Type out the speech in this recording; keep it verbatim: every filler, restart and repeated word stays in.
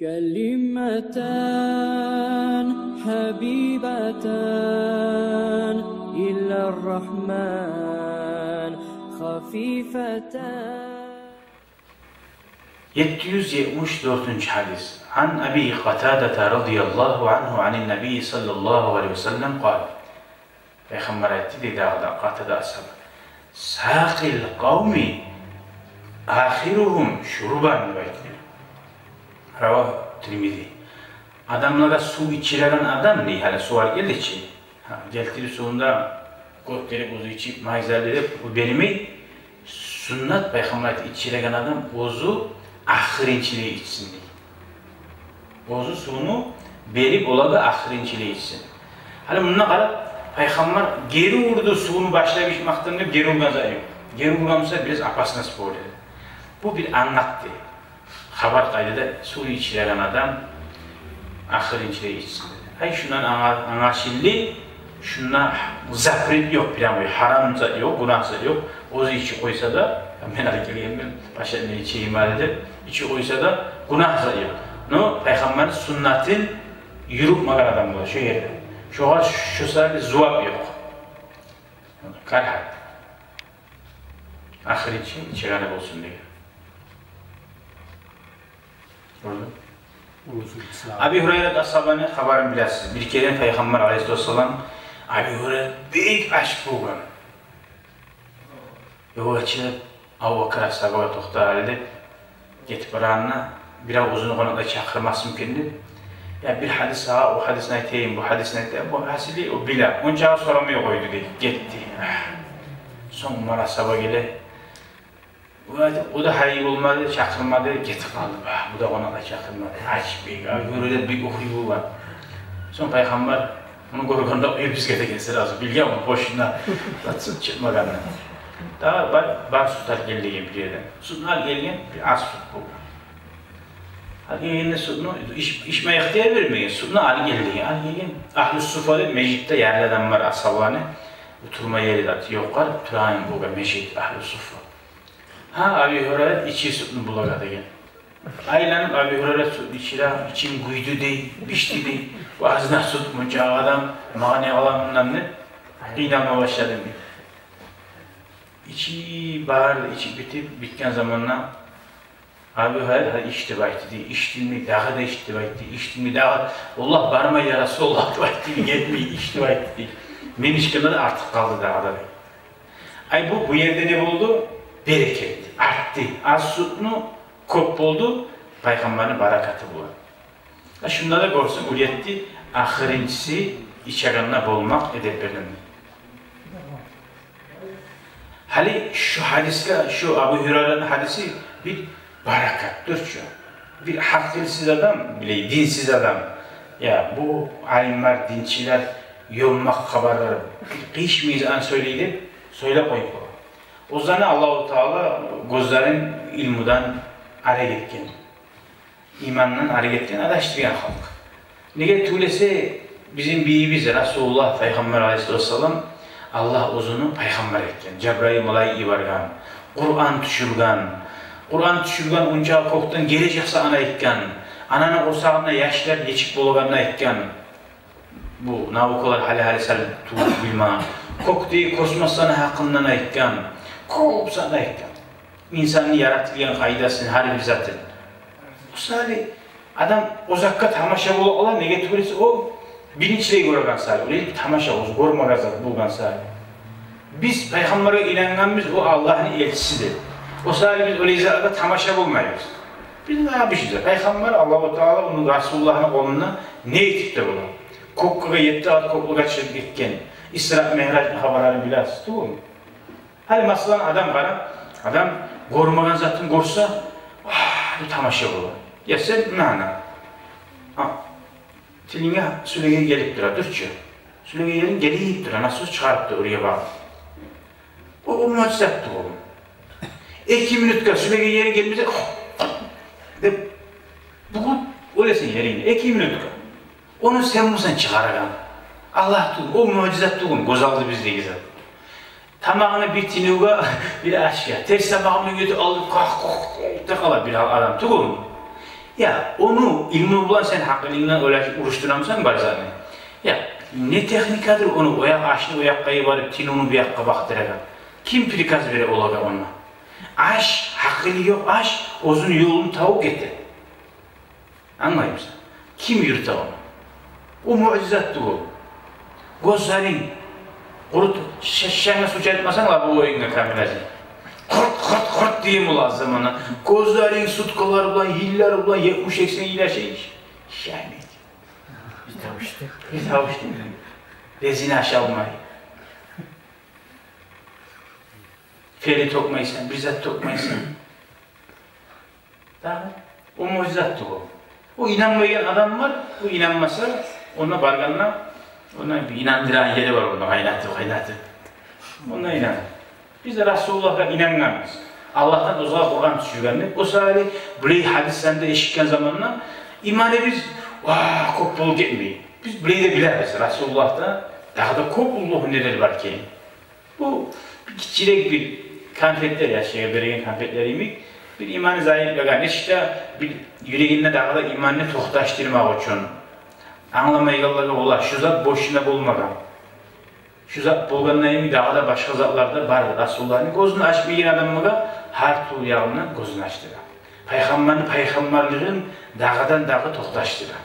كلمتان حبيبتان إلى الرحمن خفيفتان. Етти юз етмиш дёртюнчю гьадис. عن أبي قتادة رضي الله عنه عن النبي صلى الله عليه وسلم قال. Пайхаммар айтды дей дагъы да Къатада асгьаба: ساقي القوم آخرهم شربا деп айтды. Равагьу Тирмизи. Адамлагъа сув ичиреген адам дей, гьали сув алып гелди чи. Гьа, гелтирип сувун да гётерип, оьзю ичип, мазаллы деп, о бермей. Суннат, пайхаммар айтды, ичиреген адам оьзю ахырынчылай ичсин дей. Оьзю сувну берип, олагъа ахырынчылай ичсин. Гьали мунда къара, пайхаммар гери урду сувну башлап ичмекден деп, гери ургъан зат ёкъ. Гери ургъан буса, бираз опасность бола эди. Бу бир англатды. Хабар къайда да, сувну ичиреген адам ахырынчылай ичсин деди. Ай, шундан анга-, англашылды, шунда запрет ёкъ, прямой гьарам зат ёкъ, гюнагь зат ёкъ. Оьзю ичип къойса да, мен алып гелгенмен, башгъа мен ичейим гьали деп, ичип къойса да, гюнагь зат ёкъ. Но пайхаммарны суннатын юрютмеген адам бола шо ерде. Шогъар шо саялы зувап ёкъ. Карагьат. Ахырынчы ичегени болсун деген. Гёрдюнг? Уллусу ислам. Аби Гьурайрат асгьабаны хабарын билесиз. Бир керен пайхаммар алайгьиссалам, Аби Гьурайрат бек ач болгъан. Ёлгъа чыгъып, Абубакар асгьабагъа: «Токъта гьали», — деп, гетип барагъанда, бирев оьзюню къонакълай чакъырмасмы экен деп. «Я, бир гьадис сагъа, о гьадисни айтайым, бу гьадисни айтайым». Бу гьасили о биле, онча сорамай къойду дей, гетди. Сонг Умар асгьаба геле. О да гьайы болмады, чакъырмады, гетип къалды. Ба, бу да къонакъ чакъырмады. Ач бек, а, гёре де бек охуй болгъан. Сонг пайхаммар муну гёргенде, ой, бизге деген сразу билген, бу бошуна зат сют чыкъмагъанны. Дагъы бар, бар сют алып гел деген бир ерден. Сютню алып гелген, бир аз сют болгъан. Алып гелгенде сютню, ич-, ичме ихтияр бермеген, сютню алып гел деген. Алып гелген, Агьлу Суффа деп межитде ярлы адам бар, асгьабаланы олтурма ери де ёкъ, къарап турагъан болгъан межит Агьлу Суффа. Гьа, Аби Гьурайрат ичи сютню булагъа деген. Айланып Аби Гьурайрат сютню ичире, ичим гюйдю дей, бишди дей. Бу азына сют, мунча адам, магъа не къала мундан деп, къыйналма башлады дей. Ичип барды, ичип битип, битген заманда Аби Гьурайрат: «Гьа, ич», — деп айтды дей. «Ичдингми, дагъы да ич», — деп айтды. «Ичдингми, дагъы?» «Валлагь, бармай, я Расулуллагь», — деп айтды дей. «Гетмей, ич», — деп айтды дей. «Мен ичгенде де артыкъ къалды дагъы да», — дей. Ай, бу, бу ерде не болду? Берекет артды. Аз сютню кёп болду, пайхаммарны баракаты булан. А шунда да гёрсенг, уьйретди, ахырынчысы ичегенде болмакъ эдеплерден. Гьали шу гьадисге, шу Абу Гьурайраны гьадиси бир баракат дюр чю. Бир гьакъылсыз адам, билей, динсиз адам, я, бу алимлер, динчилер ёлмакъ хабарлар, бир къыйышмай зат сёйлей деп, сёйлеп къоюп бола. Оьзлени Аллагьу Таала гёзлерин илмудан арек этген, имандан арек этген, адашдыргъан халкъ. Неге тюгюл эсе, бизин бийибиз Расулуллагь пайхаммар алайгьиссалату вассалам, Аллагь оьзюню пайхаммар этген, Жабрайыл малайик йиберген, Къуран тюшюрген. Къуран тюшюрген, онча кёкден гележек затны айтгъан, ананы къурсагъында яшлар нечик болагъанны айтгъан. Бу наукалар гьали-гьали сал тувуп билмеген. Кёкдеги космосланы гьакъындан айтгъан, кёп затны айтгъан. Инсанны яратылгъан къайдасын, гьар бир затын. Мисали, адам о затгъа тамаша бола къала, неге тюгюл эсе, о биринчилей гёреген саялы, олай тамаша, оьзю гёрмеген зат болгъан саялы. Биз пайхаммаргъа инангъанбыз, о Аллагьны элчиси деп. О саялы биз олай затгъа тамаша болмайбыз. Биз не япабыз? Пайхаммар, Аллагьу Таала ону, Расулуллагьны къолунда не этип де бола? Кёклеге, етти къат кёклеге чыгъып гетген. Исра Миъражны хабарларын билесиз тюгюлмю? Гьали, масала, адам къара, адам гёрмеген затын гёрсе, «Агь», — деп тамаша бола. Я сен, на, на. А, тилинге сюлегей гелип тура, дюр чю. Сюлегейлеринг гелип тура, насос чыгъарып тура оьрге багъып. О, о муъжизат тюгюлмю? Эки минутгъа сюлегейлеринг гелмесе, деп бугъуп оьлесен ерингде. Эки минутгъа. Ону сен бусанг чыгъаргъан. Аллагь тюгюл, о муъжизат тюгюлмю, гёз алды биздеги зат? Тамагъыны бир тюнюгюн, бир ашгъа, терс тамагъын бир гётерип алып, къах-къух деп къала бир адам, тюгюлмю? Я, ону илму булан сен гьакъылынгдан ойлашып урушдурамысан бар затны? Я, не техникадыр ону, о якъ, ашны о якъгъа йиберип, тинувну бу якъгъа бакъдырагъан? Ким приказ бере олагъа ону? Аш, гьакъылы ёкъ аш оьзюню ёлун табып гете. Англаймысан? Ким юрюте ону? О муъжизат тюгюл. Гёзлеринг къурут, ша-, шанга суча этмесенг ла, бу оюнга камиласи. Къурт, къурт, къурт дейим ол аз заманда. Гёзлеринг суткалар булан, йыллар булан, етмиш-сексен йыл яшай. Шайни. Бир тавуш да. Бир тавуш да. Резина ашалмай. Фели тёкмейсен, бир зат тёкмейсен. Дагъы о муъжизат тюгюл. О инанмайгъан адам бар, о инанмаса, онда баргъанда, онда бир инандырагъан ери бар, онда къайнатып, къайнатып. Онда инан. Биз Расулуллагьгъа инангъанбыз. Аллагьдан оьзюне Къуран тюшюрген деп. О саялы булай гьадислерде эшитген заманда иманыбыз, ва, кёп болуп гетмей. Биз булай да билебиз, Расулуллагьда дагъы да кёп уллу гьюнерлер бар экен. Бу бир гиччирек бир конфетлер, яшгъа береген конфетлер йимик, бир иманы зайыплагъан, нечик де бир юрегинде дагъы да иманны токъташдырмакъ учун. Англамайгъанлагъа бола, шу зат бошуна болмагъан. Шу зат болгъанда йимик дагъы да башгъа затлар да бар. Расулуллагьны гёзюн ачмайгъан адамгъа гьар тюрлю ягъындан гёзюн ачдыра. Пайхаммарны пайхаммарлыгъын дагъыдан-дагъы токъташдыра.